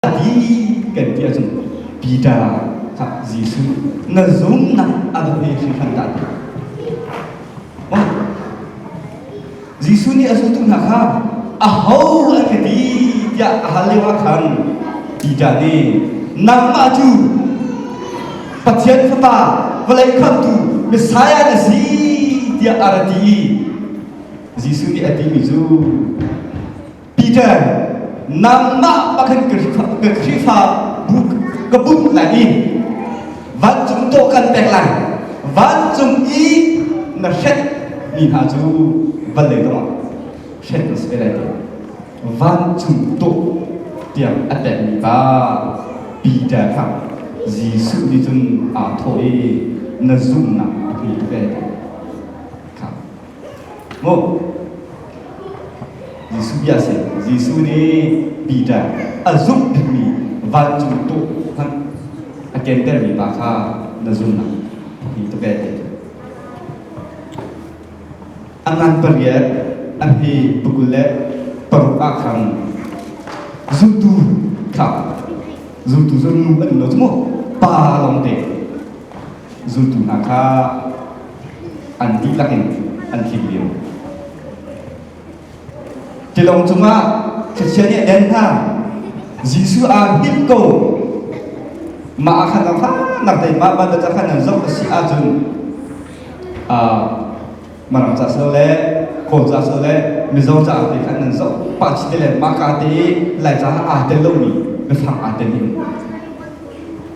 A ti kan ti ahcun Peter kha Jesuh na zumnak a va hme hringhran dah ti. Jesuh nih a zultu hna kha aho an ka ti tiah a hal lio ah khan Peter nih nangmah cu Pathian Fapa vawlei khamhtu Messiah na si tiah a ra ti i Jesuh nih a timi cu Peter nangmah pakhat ka Khrihfa bu ka bunh lai i vancung tawh kan pek lai vancung i na hrek mi hna cu vawlei dongah hrek na si ve lai ti vancung tawh tiang a pekmi pa Peter kha Jesuh nih cun aa thawh i na zumhnak a hmu tuk ee kha Mu Jesuh bia si. Jesuh nih Peter a zumh bikmi vancung tuh hmanh a kentermi pa kha na zumnak hi tuk ee ti. A ngan pariat a hme pakul le paruk ah khan zultu kha zultu cu nu an lo cu mu pa lawng te zultu hna kha an dihlak in an tlik lio. Tilawng cungah thlichia nih a den hna. Jesuh aa hngilh ko. Mah ah khan nak te mah bantuk khan nan zoh a si ahcun Mirang ca si le Kawl ca si le Mizo ca te khan nan zoh pah chih te le mah ka te i Lai ca aa tel lomi biafang aa tel in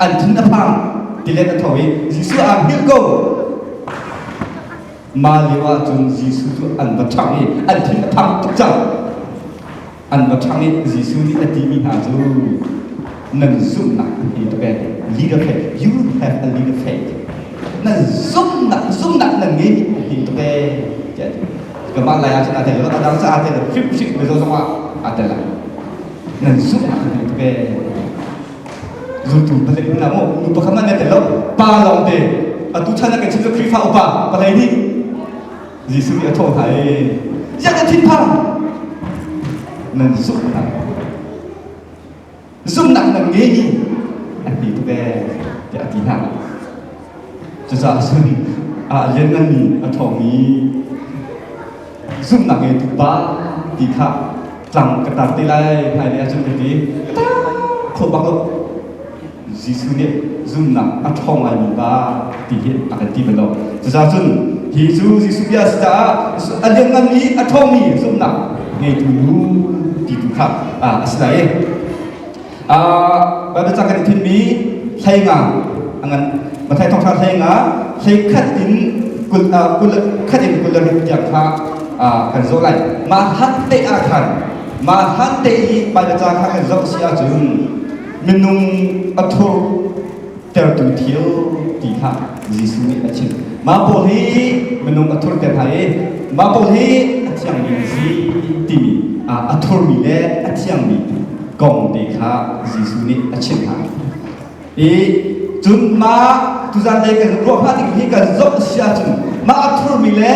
an thin a phang tilet a tho i Jesuh aa hngilh ko. Mah lio ah cun Jesuh cu an va ṭhangh i an thin a phang tuk cang. An va ṭhangh i Jesuh nih a timi hna cu nan zumhnak hi tuk ee leader faith you have a leader faith nan zumhnak zumhnak nan ngei hi tuk ee tiah a ti. Kamah lai ah cun aa tel lo a dang ca aa tel lo hrimhrim mizo zong ah aa tel lai nan zumhnak hi tuk ee Zultu palik hna mu nu pakhat hmanh nan tel lo pa lawng te atu chan ah kan chim cu Khrihfa upa palei nih Jesuh nih a thawh hna i ziah nan thinphang nan zumhnak zumhnak nan ngei ni an ti tuk ee tiah a ti hna cucaah cun a liannganmi a ṭhawngmi zumhnak ngeitu pa ti kha tlang ka tar te lai hmailei ahcun ka ti ka tar kho bak lo Jesuh nih zumhnak a ṭhawng ngaimi pa ti hi a kan ti bal lo cucaah cun hi cu Jesuh bia a si caah a liannganmi a ṭhawngmi zumhnak ngeitu nu ti tu kha a si lai i Bible ca kan i thimmi hlei nga a ngan Mathai thawngṭha hlei nga hlei khat in kul kul khat in kul le ruk tiang kha kan zoh lai. Mah hlan te ah khan mah hlan te i Bible ca kha kan zoh si ahcun minung a thur tertu thil ti kha Jesuh nih a chim. Mah pawl hi minung a thurter hna i mah pawl hi a thiangmi an si timi a thurmi le a thiangmi kong te kha Jesuh nih a chimh hna. I cun mah tuzan lei kan ruah hnga ding hi kan zoh a si ahcun mah a thurmi le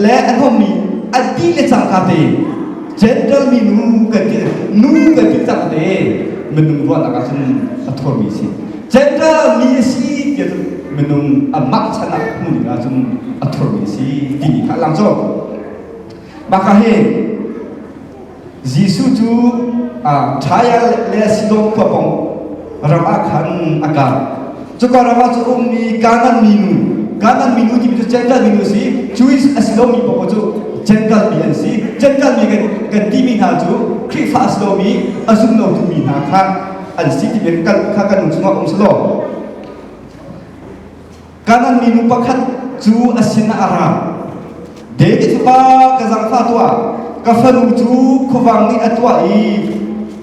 le a hnawmmi a dih le cangka te gentle mi nu kan ti nu kan ti cang te minung ruahnak ahcun a thurmi si. Gentile mi a si tiah cun minung amah chan ah hmu ding ahcun a thurmi a si timi kha a lang colh. Mah hi Jesuh cu Tyre le Sidon khua pawng ram ah khan a kal. Cuka ram ah cu ummi Canaan minu, Canaan minu timi cu Gentile minu a si, Jewish a si lomi paoh cu Gentile mi an si. Gentile mi kan timi hna cu Khrihfa a si lomi, a zum lotu mi hna kha an si timi kan kha kan lung chungah um selaw Kanan minu pakhat cu a sinah a ra David fapa ka zangfah tuah ka fanu cu khuavang nih a tuah i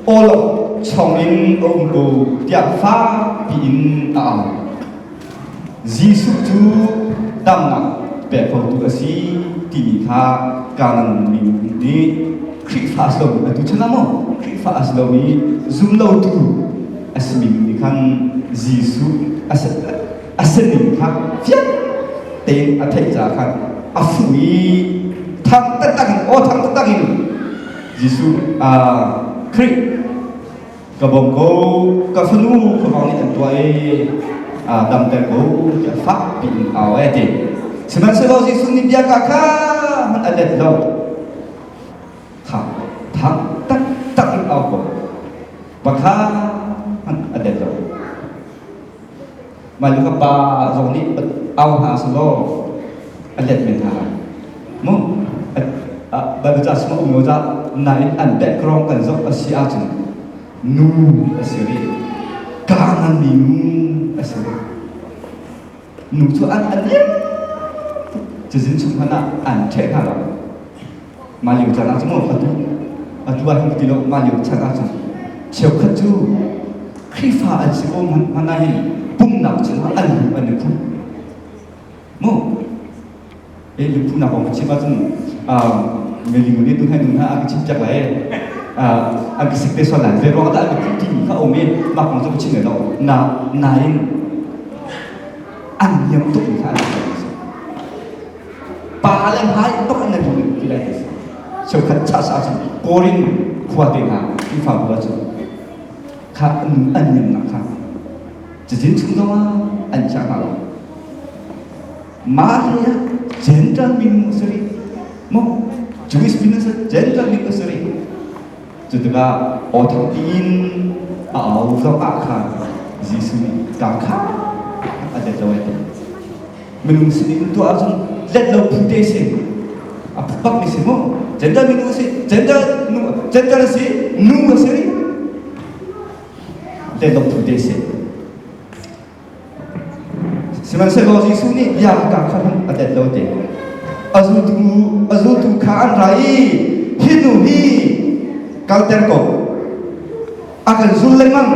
awlok chongin a um ko tiah fakpi in a au Jesuh cu damnak pek khotu a si timi kha Kanan minu nih Khrihfa a si lomi atu chan ah maw Khrihfa a si lomi zumlotu a simi nih khan Jesuh a sining kha fiang tein a theih caah khan a fuh i thang taktak in aw thang taktak in Jesuh Khrih Ka bawm ko, ka fanu khuavang nih an tuah i damter ko tiah fak piin au e ti. Sihmanhsehlaw Jesuh nih bia ka kha hmanh a let lo. Kha thang taktak in au ko. Pakha hmanh a let lo. Mah ka pa zong nih au hna selaw a let men hna lai. Mu Bible ca sung um lo dah nain an background kan zoh a si ahcun nu a si rih. Kanaan mi nu a si rih. Nu cu an an cazin chung hmanh ah an ṭheh hna lo. Mah lio caan ah cun maw atu atu ah hin ti lo mah lio chan ah cun cheukhat cu Khrihfa an si ko hmanh ah hin pumnak chungah an lu an i phu. Mu e luphu nak kong chim ahcun meling nih tu hai nu hna a ka chim piak lai an ka sik te sual lai zei ruang dah an ka timi kha um i mah kong cu ka chim lo na nain an niam tuk mi kha an pa le hmai bak an nan ti lai ti cheukhat cha sa cun Korin khua te hna Khrihfabu ah cun kha an niam nak kha cazin chung zong ah an chia hna lo mah hlei ah Gentile min a si rih mu Jewish min a si Gentile min a si rih cu tikah aw thang piin a au zong ah khan Jesuh nih ka kha a let lo ai ti minung sin in tuah ahcun let lo phu te si a phu bak mi si mu Gentile minu a si Gentile nu Gentile a si nu a si rih let lo phu te si Sihmanhsehlaw Jesuh nih bia ka kha hmanh a tet lo te. A zultu a zultu kha an ra i hi nu hi kalter ko. A kan zul lengmang,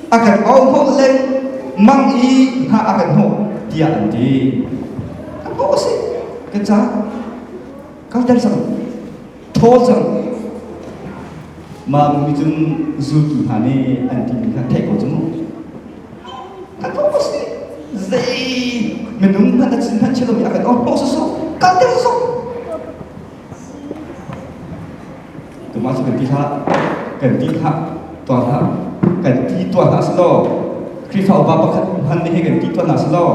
a kan auhnawh lengmang i hna a kan hnawh tiah an ti. Kan hnawh a si. Kan ca kalter cang. Thaw cang. Mah nu nih cun zultu hna nih an timi kha theih ko cu mu. Kan thawk ko si. Zei minung hmanh a cin hmanh chim lomi a kan oh sawsawh kal ter sawsawh. Tumah cu kan ti hlah, kan ti hlah, tuah hlah, kan ti tuah hlah selaw Khrihfa upa pakhat hman nih hi kan ti tuah hlah selaw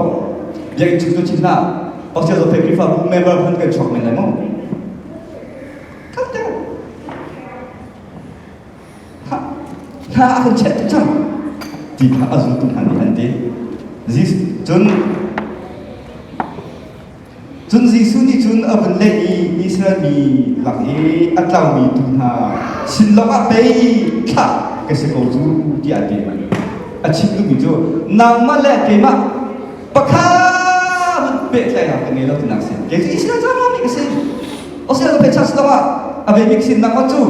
biakinn chung tu chin hlah, Pastor Zophei Khrihfabu member hman kan chuak men lai maw? Kalter. Hna a kan chiah tuk cang ti kha a zultu hna nih an ti. Cun cun Jesuh nih cun a vun leh i Israel mi lak i a tlaumi tuu hna sin lawngah pei thlah ka si ko cu tiah a ti. A chim duhmi cu nangmah le keimah pakhat pehtlaihnak ka ngei lo tinak si. Kei cu Israel rami ka si. Australia pe chas lawngah a ve bik sin nak cu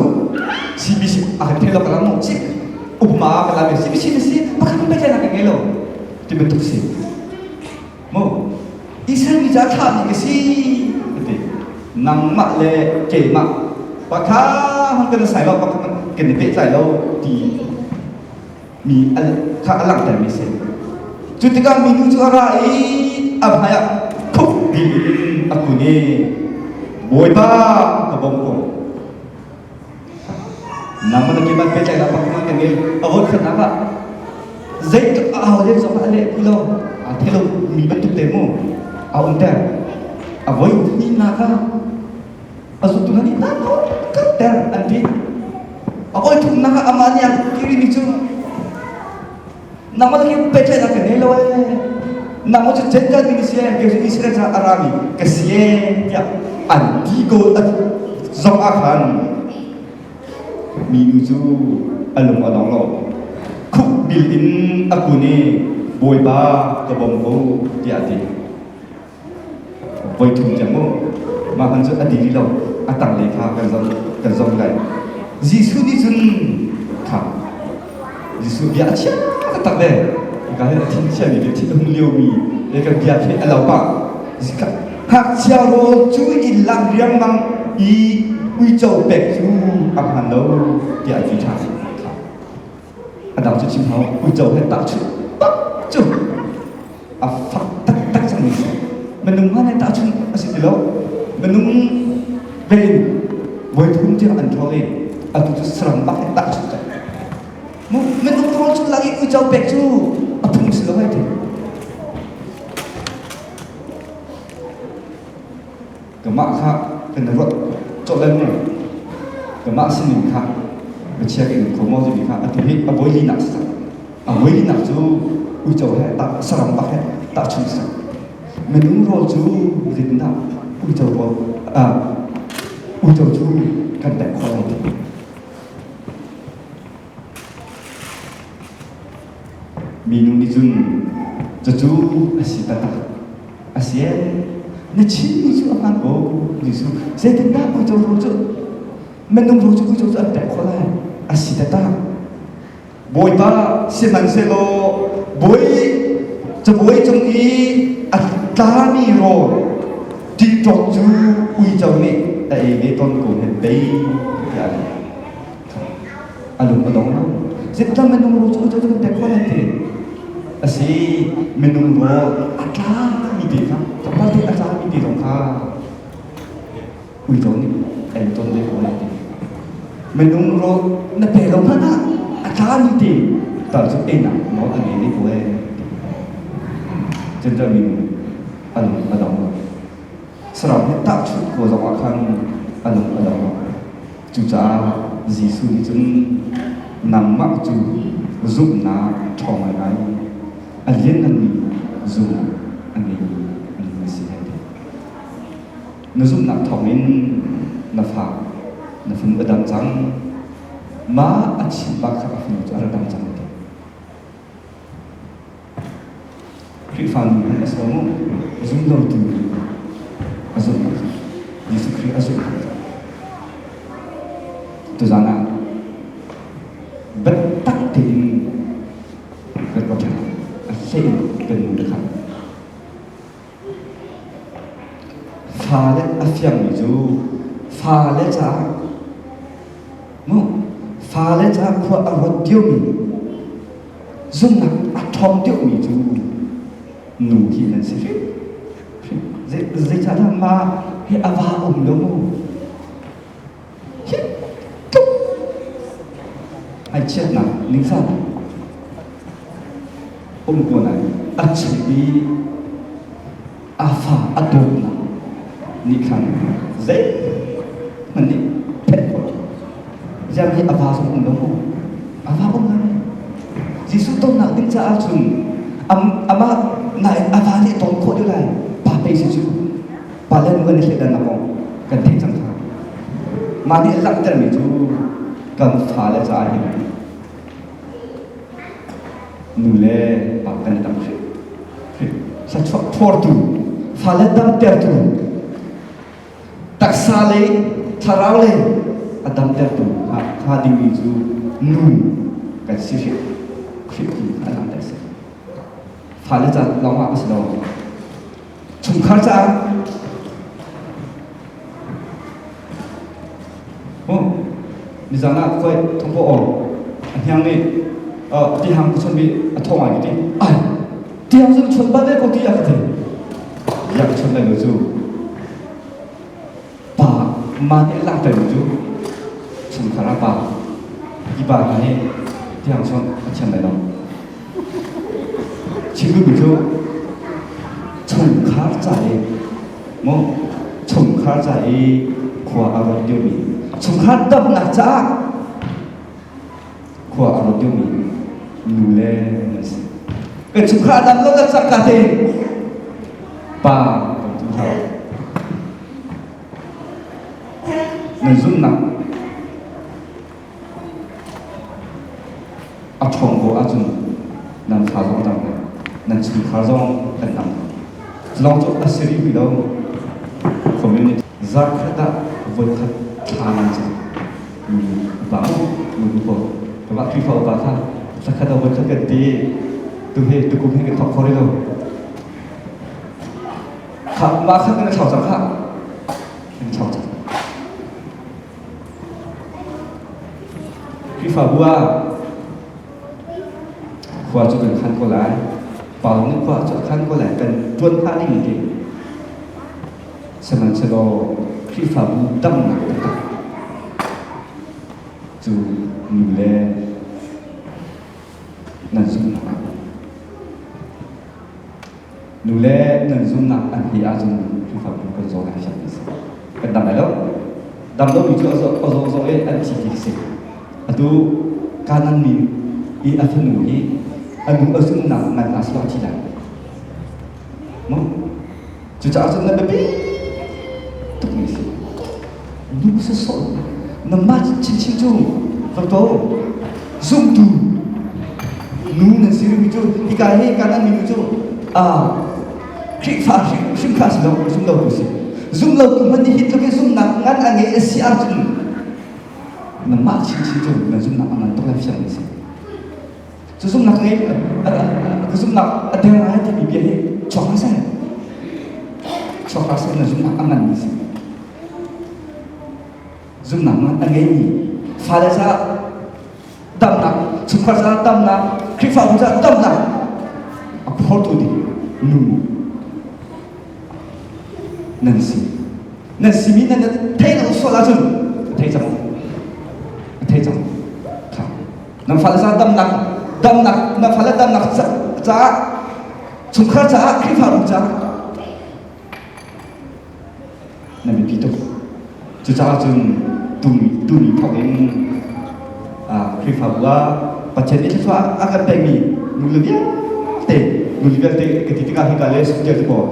CBC a kan thei lo ka lam si upma ka lam CBC na si pakhat pehtlaihnak ka ngei lo ti bantuk si. Mu Israel mi ca thlah mi ka si ti. Nangmah le keimah pakhat kan sai lo pakhat kan i pehtlai lo ti mi kha a langhtermi a si. Cu tikah minu cu a ra i a hmaiah khuk in a kun i Bawipa ka bawm ko. Nangmah na keimah pehtlaihnak pakhat kan ngei. A voikhatnak khatnak ah zeitluk a au len zong ah a leh ti lo. Aa thei lo mi bantuk te mu a umter. A voi hnihnak ah a zultu hna nih nan kalter an ti a oi thumnak ah amah nih a kirimi cu nangmah hi pehtlaihnak ka ngei lo ee nangmah cu Gentile mi na si ee kei cu Israel caah a rami ka si ee tiah an ti ko zong ah khan minu cu a lung a dong lo khuk bil in a kun i Bawipa ka bawm ko tiah a ti Voi thum tiang mu mah hman cu a di rih lo a tanglei kha kan zong kan zong lai Jesuh nih cun kha Jesuh bia a chia taktak ve ka hi a thin chia mi thin a hung lio mi le kan bia khi a lo pah ngakchia rawl cu i lak riangmang i uico pek cu a hman lo tiah a ti ṭhan a dang cu chim hau uico he tahchunh bak cu a fak taktak cangmi si. Minung hmanh he tahchunh a si ti lo. Minung vein voi thum tiang an ṭhawl i atu cu saram bak he tahchunh cang. Minung rawl cu lak i uico pek cu a phung si lo ai ti. Kamah kha kan ruat cawh lai mu. Kamah sining kha Pathian in kho maw timi kha atu hi a voi linak si cang. A voi linak cu uico he tah saram bak he tahchunh si cang. Minung rawl cu zeitindah uico rawl uico cu kan pek khawh lai ti. Minu nih cun cucu a si taktak. A si ee, na chimmi cu a hmaan ko, Jesuh. Zeitindah uico rawl cu minung rawl cu uico cu an pek khawh lai? A si taktak. Bawipa, sihmanhsehlaw bawi cabuai cung i a tlami rawl ṭihṭawk cu uico nih a ei ve tawn ko hen pei, tiah a ti. A lung a dong lo. Zeitlam minung rawl cu uico cu kan pek khawh lai ti. A si, minung rawl a tlami te kha, tlawmpal te a tlami te zong kha uico nih ei tawn ve ko lai ti. Minung rawl na pe lo hmanh ah a tlami te tal cu einak nawl a ngei ve ko ee. Gentile minu a lung a dong lo. Saram he tahchunh ko zong ah khan a lung a dong lo. Cucaah Jesuh nih cun nangmah cu zumhnak ṭhawng ngaingai a liannganmi zumhnak a ngeimi na si hei ti. Na zumhnak thawngin na fa na fanu a dam cang. Mah a chim bak kha a fanu cu a ra dam cang ti. Khrihfa nu hmanh a si lo mu. Zum lotu a zumhnak cu Jesuh Khrih a zumhnak cu tuzaan ah biatak tein kan ruat ṭhan a hlei in kan nu le kha fale a fiangmi cu fale caah mu fale caah khua a ruat diomi zumhnak a ṭhawng deuhmi cu nu hi nan si hrim. Zeicahtiah mah hi a va um lo mu. Hi tluk ngaihchiatnak ningzahnak um ko nain a chung i a fa a dawtnak nih khan zeihmanh nih phet khawh lo. Ziang hi a va zong um lo mu. A va um lai. Jesuh tonnak ding caah cun amah nain a va nih ton khawh deuh lai. Pa pei si cu. Pa le nu kan i thleidannak kong kan theih cang kha. Mah nih a langhtermi cu kan fale caah hin nu le pa kan i dang hrim. Thluachuah phortu, fale damtertu, taksa lei, thlarau lei a damtertu hnga dingmi cu nu kan si hrim. Khrih ti a langhter si. Fale ca lawng ah a si lo. Chungkhar caah nizan ah koi thongpo ong a hniang nih tihang ka chon bi a thaw ngai ti ai tihang cu chon bal ve ko ti a ka ti yak chon lai lo cu pa ma nih langhter mi cu chungkhar ah pa hi pa hna hi tihang chon a thiam lai lo Chim duhmi cu chungkhar ca i maw chungkhar ca i khua a ruat deuhmi chungkhar damnak caah khua a ruat deuhmi nu le nan si. Kan chungkhar a dam lo le cangka tein pa kan tu hlah. Nan zumhnak A ṭhawng ko ahcun nan fa zong dam lai, nan chungkhar zong kan dam lai. Lawng cu a si rih hui lo. Community zarkhat ah voikhat thla nan cam. Nu upa mu, nu pawl. Kamah Khrihfa upa kha thlakhat ah voikhat kan ti. Tu he tukum he kan thawk kho rih lo. Kha mah kha kan i thlau cang kha. Kan i thlau cang. Khrihfabu ah khua cu kan khan ko lai. Paul nih khua cu a khan ko lai. Kan ṭuan phah ding ti. Sihmanhsehlaw Khrihfabu damnak taktak cu nu le Nan zumhnak ah. Nu le nan zumnak an hi ahcun Khrihfabu kan zaw lai fiang si. Kan dam lai lo. Dam lomi cu a zaw zaw i an thi ti si. Atu Kanan mi i a fanu hi a nu a zumnak ngan hna selaw thi lai. Mu? Cucaah cun na biapi tukmi si. Nu sawsawh nangmah chinchin cu va to zumtu nu nan si rihmi cu hika hi kanan minu cu Khrihfa hrim kha si lo zum lo tu si zum lo tu hmanh nih hi tluk i zumnak ngan a ngei a si ahcun nangmah chinchin cu na zumnak a ngan tuk lai fiang si. Cu zumhnak ngei ka zumhnak a der lai timi bia hi chuak hlah seh. Chuak hlah seh na zumhnak a nganmi si. Zumhnak ngan a ngeimi fale caah damnak, chungkhar caah damnak, Khrihfabu caah damnak a phortu ding nu nan si. Nan simi nan thei lo sual ahcun a thei cang. A thei cang. Kha. Nan fale caah damnak damnak nan fale damnak caah chungkhar caah Khrihfabu caah nan biapi tuk. Cucaah cun tuni tuni thawk in Khrihfabu ah Pathian nih thluachuah a kan pekmi nule vialte nule vialte ka ti tikah hika le sungtial te paw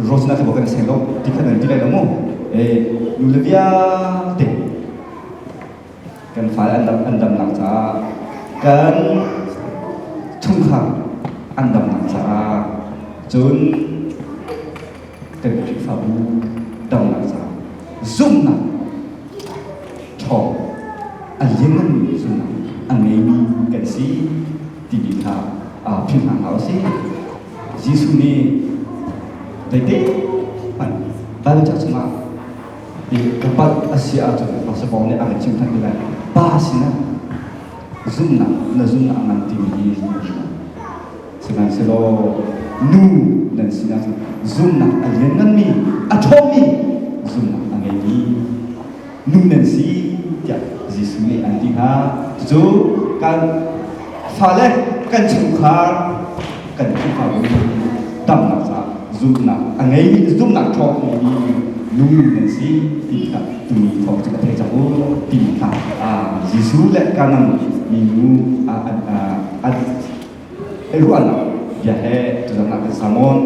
Rosna te paw kan seng lo ti khan nan ti lai lo mu nule vialte Kan fale an damnak caah kan chungkhar an damnak caah cun kan Khrihfabu damnak caah zumhnak ṭhawng a liannganmi zumhnak a ngeimi kan si timi kha philh hna hlah usih. Jesuh nih zeite hmanh Bible ca chungah i ka palh a si ahcun Pastor Paul nih a kan chim than te lai. Pa sinah zumhnak na zumhnak a ngan timi hi sihmanhsehlaw nu nan sinah cun zumhnak a liannganmi a ṭhawngmi zumhnak a ngeimi nu nan si tiah Jesuh nih an ti hna. Cucu kan fale kan chungkhar kan Khrihfabu damnak caah zumhnak a ngeimi zumhnak ṭhawng a ngeimi nu nan si ti kha tuni thawng cu ka thei cang u timi kha Jesuh le Kanan minu an ruahnak bia he tuzan ah kan sermon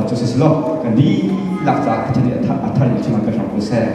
cu si selaw kan dihlak caah Pathian nih a thar in chim kan hram ko seh.